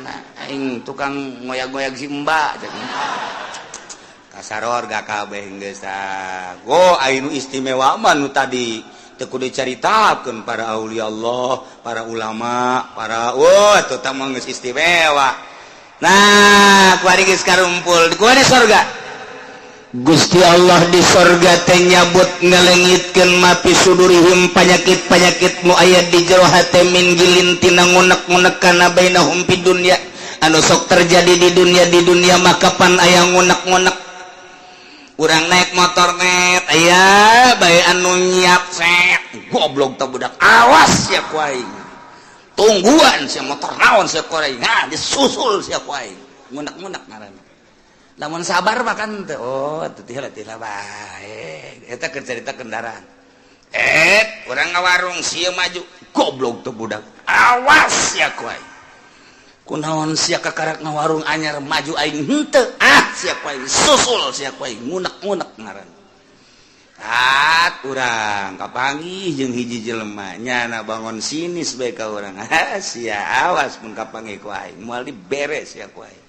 aing tukang ngoyag-ngoyag si Mbak cek. Kasaror gak kabeh geus tah. Go aing nu istimewa mah nu tadi teu kudu dicaritakeun, para aulia Allah, para ulama, para wah teu mah geus istimewa. Nah, kuari geus karumpul. Kuari sorga. Gusti Allah di sorga teh nyabut, ngalengitkeun ma fi sudurihim, panyakit-panyakit nu aya di jero hate, min ghillin, tina ngunek-ngunek, kana bainahum fid dunya, anu sok terjadi di dunia. Di dunia maka pan aya ngunek-ngunek. Urang naik motor net aya bae anu nyiap set, goblok teh budak, awas sia ku aing, tungguan sia motor naon sia ku aing. Nah, disusul sia ku aing, ngunek-ngunek ngaranna. Lamun sabar mah kan teh, oh teu teh teh bae eta keur cerita kendaraan. Eh, urang ngawarung sia maju, goblok teh budak, awas sia ku aing, kunaon sia kakarak ngawarung anyar maju, aing henteu, ah sia ku aing, susul sia ku aing, ngunek-ngunek ngaranna. At urang kapanggih jeung hiji jelema, nyana bangun sinis bae ka urang. Ah sia, awas mun kapanggih ku aing, moal diberes sia ku aing,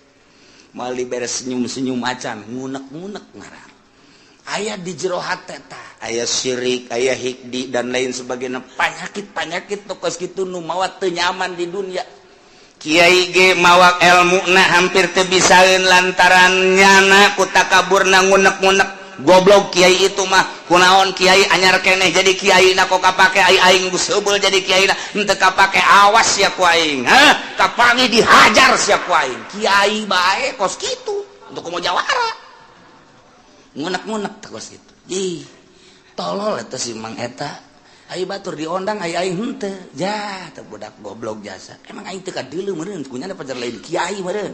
moal diberes, senyum-senyum acan, ngunek-ngunek ngaran. Aya di jero hate tah aya syirik, aya hikdi dan lain sebagainya, panyakit-panyakit tokos kitu nu mawa teu nyaman di dunia. Kiai ge mawa ilmu na hampir teu bisaeun lantaran nyana ku takaburna, ngunek-ngunek, goblok kiai itu mah, kunaon kiai anyar keneh jadi kiai na, kok kapake, ai aing geus heubeul jadi kiai na henteu kapake, awas ya ku aing, hah, kapanggih dihajar sia ku aing. Kiai bae kos kitu untuk komo jawara, ngunek-ngunek teh kos kitu. Ih, Tolol eta si Mang eta. Ayo batur diondang, ayo aing henteu. Ja, teu budak goblok jasa. Emang aing teu kadeuleu meureun, kunyana pajar lain kiai meureun.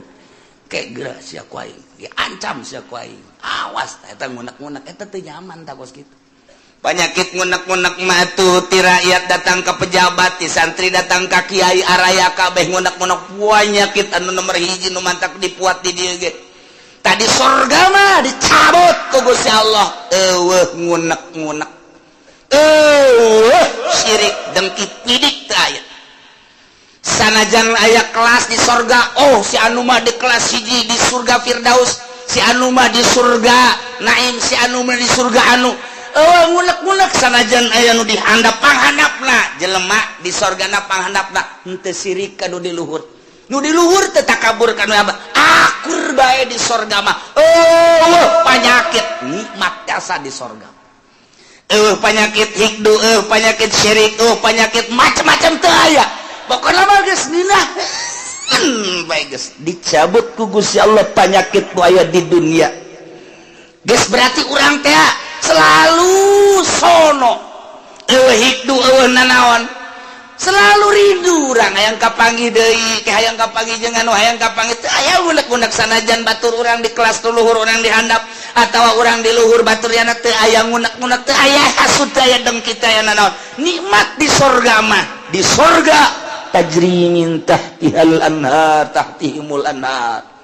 Kayak geura sia ku aing. Diancam sia ku aing. Awas eta ngunek-ngunek eta teu nyaman tak kos kitu. Penyakit ngunek-ngunek matu ti rakyat datang ke pejabat, ti santri datang ke kiai, araya kabeh ngunek-ngunek. Penyakit anu nomor hiji nu mantak dipuat di dieu ge. Tadi sorga mah dicabut ku Gusti Allah, eueuh ngunek-ngunek, eueuh syirik, dengki, pidik teu aya. Sanajan aya kelas di sorga, oh, si anu mah di kelas hiji di surga Firdaus, si anu mah di surga Naim, si anu mah di surga anu. Oh, ngunek-ngunek, sanajan aya nu dihandap panghandapna jelema di sorgana, panghandapna henteu sirik ka nu di luhur, nu di luhur teu takabur ka nu akur bae. Di sorga mah oh penyakit, nikmat jasa di sorga. Eh, penyakit hikdu, eh, penyakit syirik, oh, penyakit macam-macam teu aya. Pokoknya mah geus ngeunah bae, geus dicabut ku Gusti Allah penyakit nu aya di dunia. Geus berarti urang teh selalu sono, eueuh hikdu, eueuh nanaon, selalu rindu urang hayang kapanggih deui ke, hayang kapanggih jeung anu, hayang kapanggih. Teu aya unek-unek sanajan batur urang di kelas tu luhur, urang di handap atawa urang di luhur batur yana, teu aya ngunek-ngunek, teu aya hasud, teu aya dengki, teu aya nanaon. Nikmat di sorga mah. Di sorga tajri min tahtihal anhar, tahtihimul anhar.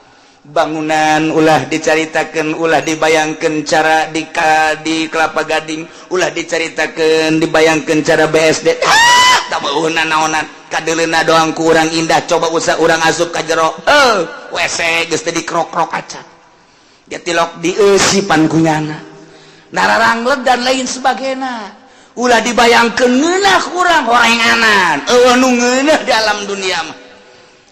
Bangunan ulah dicaritakan, ulah dibayangkan cara di Kelapa Gading, ulah dicaritakan, dibayangkan cara BSD. Ah, tak mau naonan, kadeleuna doang kurang indah. Coba usah urang asup ka jero, eh, WC geus teu dikrok-krok acan dia tilok dieusipan kunyana nararangleg dan lain sebagainya. Ulah dibayangkeun ngeunah kurang horenganan, eueuh nu ngeunah di alam dunia mah.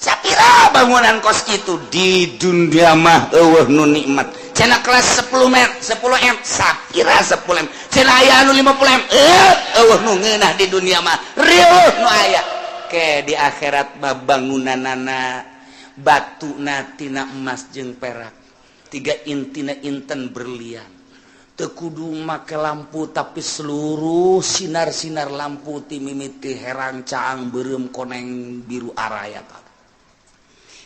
Sapira bangunan kos itu di dunia mah eueuh nu nikmat. Cenah kelas 10 m, 10 m, sapira 10 m, cenah aya anu 50 m. Eh, eueuh nu ngeunah di dunia mah, rieuh nu aya ke di akhirat mah. Bangunanana batuna tina emas jeung perak, tiga intina inten berlian. Teu kudu make lampu, tapi seluruh sinar-sinar lampu ti mimiti herang, caang, beureum, koneng, biru, araya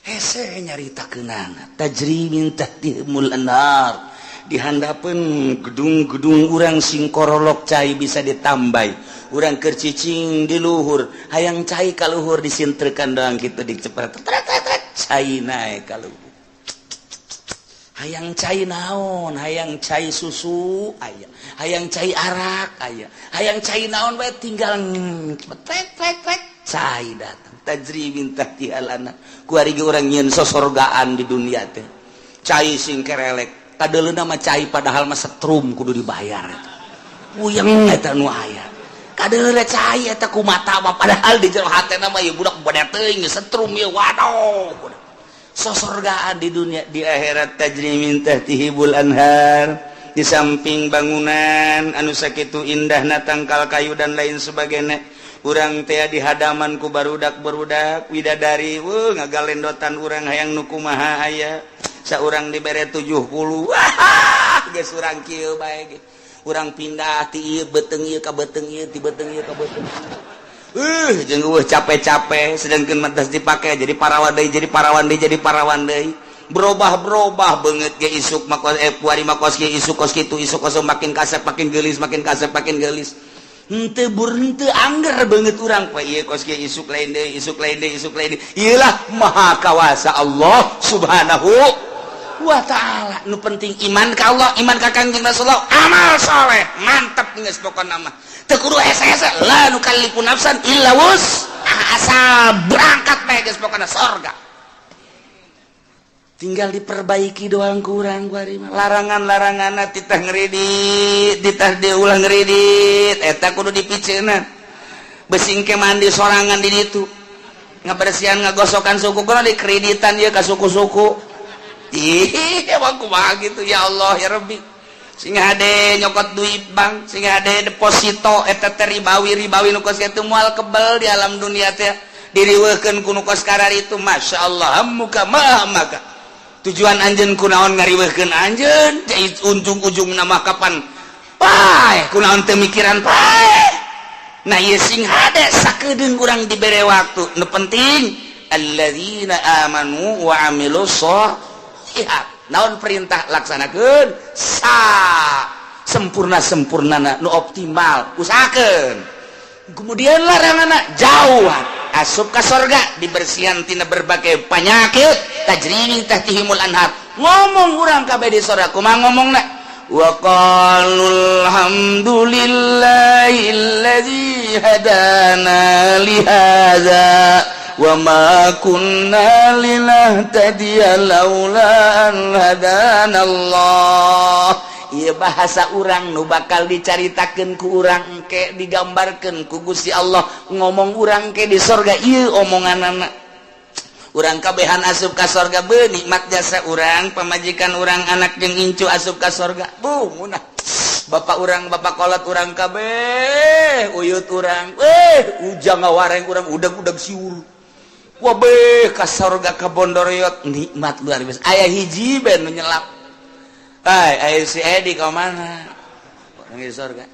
hese nyarita kenana. Tajri min tahtihimul anhar. Di handapeun gedung-gedung urang sing korolok, cai bisa ditambai. Urang keur cicing di luhur, hayang cai ka luhur, disintrekan doang kitu, dicepret, cai naek ka luhur. Hayang cai naon, hayang cai susu aya, hayang cai arak aya, hayang cai naon bae, tinggal tek tek tek, cai datang. Tajri min tahtihal anhar. Kuari ge urang nyieun sosorgaan di dunia teh, cai sing kerelek, kadeuleuna mah cai, padahal mah setrum kudu dibayar eta. Puyeng eta nu aya kadeuleuna cai eta ku mata mah, padahal di jero hatena mah ieu budak beda teuing setrum ieu. Waduh, sosorgaan di dunia. Di akhirat tajri min tahtihimul anhar. Di samping bangunan anu sakitu indahna, tangkal kayu dan lain sebagainya, urang teh di hadaman ku barudak barudak widadari, wuh, ngagalendotan urang hayang nu kumaha aya. Saurang dibere 70, wah, geus urang kieu bae ge. Urang pindah ti ieu beuteung ieu ka beuteung ieu, ti beuteung ieu ka beuteung jeung eueuh capek-capek. Sedangkan matas dipake jadi parawan deui, jadi parawan deui, jadi parawan deui, berubah-berubah banget ge. Isuk mah kos, eh, puari mah kos kieu, isuk kos kitu, isuk kos, makin kasep makin geulis, makin kasep makin geulis, henteu bur henteu angger banget urang poe ieu kos kieu, isuk lain deui, isuk lain deui, isuk lain deui. Ieulah maha kawasa Allah Subhanahu wa Ta'ala. Nu penting iman ka Allah, iman ka Kangjeng Rasulullah, amal soleh, mantep geus. Pokona mah teu kudu hese-hese. La nukallifu nafsan illa wus, asal berangkat bae geus, pokona sorga. Tinggal diperbaiki doang kurang kuari mah. Larangan-larangan titah ngeridit, titah diulah ngeridit, eta kudu dipiceunan. Besing ke mandi sorangan di ditu, ngabersihan, ngagosokan suku kudu dikreditan ieu ka suku-suku. Ih, emang kumaha gitu? Ya Allah, ya Rabbi. Sing hade nyokot duit bank, sing hade deposito, eta teh ribawi. Ribawi nu kos kitu moal kebel di alam dunia teh, diriweuhkeun ku nu kos itu. Masya Allah, muka mah maka tujuan anjeun kunaon ngariweuhkeun anjeun, ujung-ujung nama kapan. Paeh, kunaon teu mikiran paeh? Nah, ieu sing hade sakedeung urang dibere waktu. Nu penting alladzina amanu wa amilus sholihat. Naon perintah, laksanakeun sa sempurna sempurnana, nu optimal usahakeun. Kemudian larangan jauh, asup ka sorga, dibersihan tina berbagai penyakit, tajri min tahtihimul anhar. Ngomong urang kabeh di sorga kumaha ngomongna? Wa qalu alhamdulillahilladzi hadana li hadza wa ma kunna linahtadiya laula an hadana Allah. Ieu bahasa urang nu bakal dicaritakeun ku urang engke, digambarkeun ku Gusti Allah. Ngomong urang ke di sorga ieu omonganana. Urang kabehan asup ka sorga, be nikmat jasa urang, pamajikan urang, anak jeung incu asup ka sorga. Bu munah bapak urang, bapak kolot urang kabeh, uyut urang, eh, ujang ngawareng urang, udag-udag siur. Wabeh ka sorga ka bondoriot, nikmat luar biasa. Aya hiji ben nu nyelap. Hai, aya si Edi ka mana? Orang di sorga.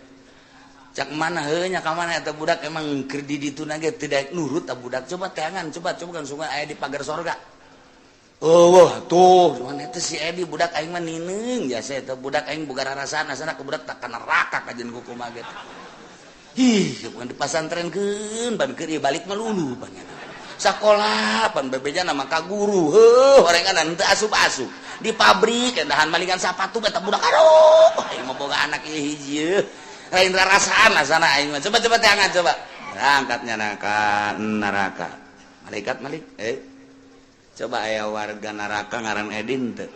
Cak mana heuh nya, ka mana eta budak? Emang keur di ditu ge tidak nurut ta budak. Coba teangan, coba coba kan sungai aya di pagar sorga. Oh, wah, tuh, cuman eta si Edi budak aing mah nineung jasa eta budak aing boga rarasaan asana ke budak tak ka neraka kajen kumaha ge. Ih, bukan dipasantrenkeun, ban keur ieu balik mah lulu pan. Sakola pan bebeja nama ka guru, heuh, orengan teu asup-asup. Di pabrik dahan malingan sapatu eta budak. Aduh, aing mah boga anak ieu hiji lain rarasaan asana aing mah. Coba coba teangan, coba. Angkatnya neraka neraka. Malaikat malik, eh, coba aya warga neraka ngaran Edin teu?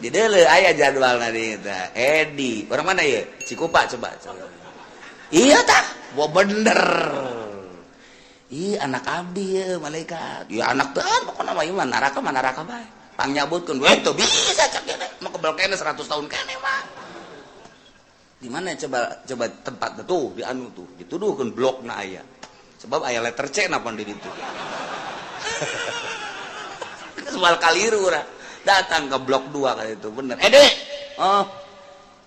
Di deuleu aya jadwal di eta. Edi orang mana ya? Cikupa. Coba coba. Iya tah. Wah, bener. Ih, anak abdi ya, malaikat. Ya anak teh pokoknya mah ieu mah neraka mah neraka bae. Pangnyabutkeun we teu bisa cak ge mah, kebel kene 100 tahun kene mah. Di mana coba coba tempat tuh di anu tuh dituduhkeun blokna aya. Sebab aya letter C napa di ditu. Soal kaliru urang. Datang ke blok 2 kali itu bener. Eh, Dek. Oh.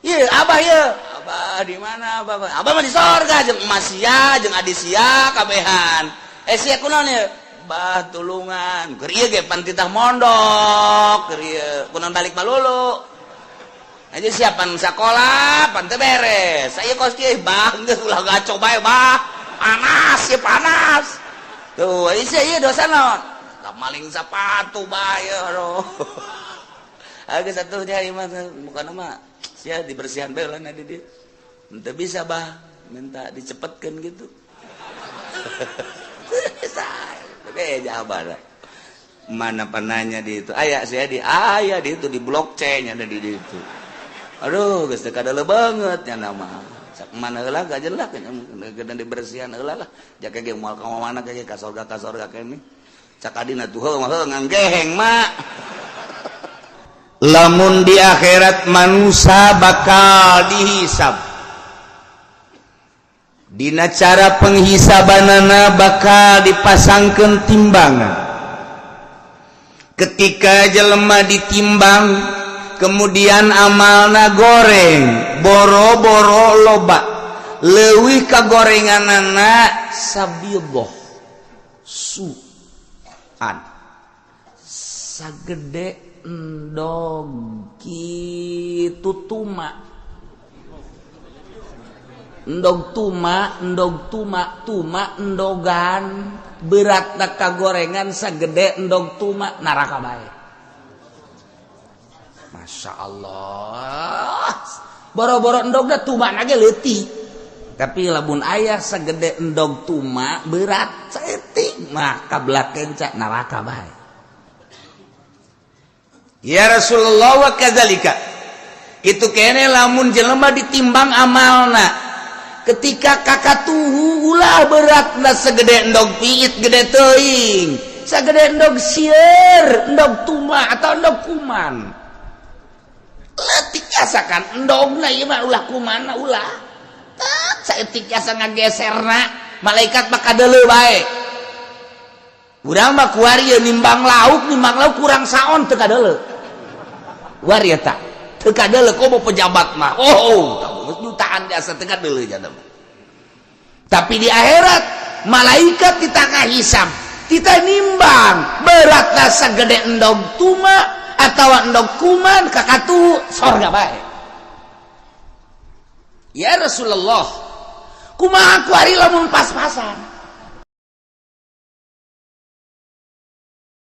Iya, Abah ya. Abah di mana Abah? Abah mah di sorga jeung emas sia, jeung adi sia kabehan. Eh, sia kunaon ya? Bah, tulungan. Keur ieu ge pan titah mondok, keur ieu kunaon balik malulu. Aja siapan sekolah, pan teu beres. Saya kos kieu, bah, geus ulah gaco bae, bah. Panas ya panas. Tuh, ieu sia ieu dosa naon? Maling sepatu bae, aduh. Agak satu hari mah bukan mah sia dibersihan bae lah di dia. Ente bisa bah minta dicepetkan gitu. Beja abah mana penanya di itu aya saya di aya di itu di blok C nya ada di itu. Aduh, geus teu kadele banget nya nama. Sak mana heula gak jelas geus dibersihan heula lah. Jaka ge moal ka mana ge ka sorga kene. Cak adina tuh heuh mah nganggeheng mak. Lamun di akhirat manusia bakal dihisab. Dina cara penghisabanana bakal dipasangkan timbangan. Ketika jelema ditimbang, kemudian amalna goreng, boro-boro loba, leuwih ka gorenganana sabiboh suan sagede endog kitu tuma, endog tuma, endog tuma, tuma endogan berat ka gorengan sagede endog tuma, neraka bae. Masya Allah, boro-boro endogna, tuma ge leutik, tapi lamun aya sagede endog tuma berat saeutik mah kabelah kenca, neraka bae. Ya Rasulullah, wa kadzalika itu kene lamun jelema ditimbang amalna, ketika kakak tuhu ulah beratna segede endog piit, gede teuing, sagede endog sieur, endog tuma atau endog kuman leutik, asakan endogna ieu mah, ulah kumana ulah tak saeutik asa ngageserna, malaikat mah kadeuleu bae. Urang mah kuari nimbang lauk, nimbang lauk kurang saon teu kadeuleu. War ya tak Teu kadeuleu komo pejabat mah. Oh, jutaan jasa teu kadeuleu jana mah. Tapi di akhirat malaikat di tengah hisab, kita nimbang berat sagede endog tuma atau endog kuman, kakatu sorga bae. Ya Rasulullah, kumaha ku ari lamun pas-pasan?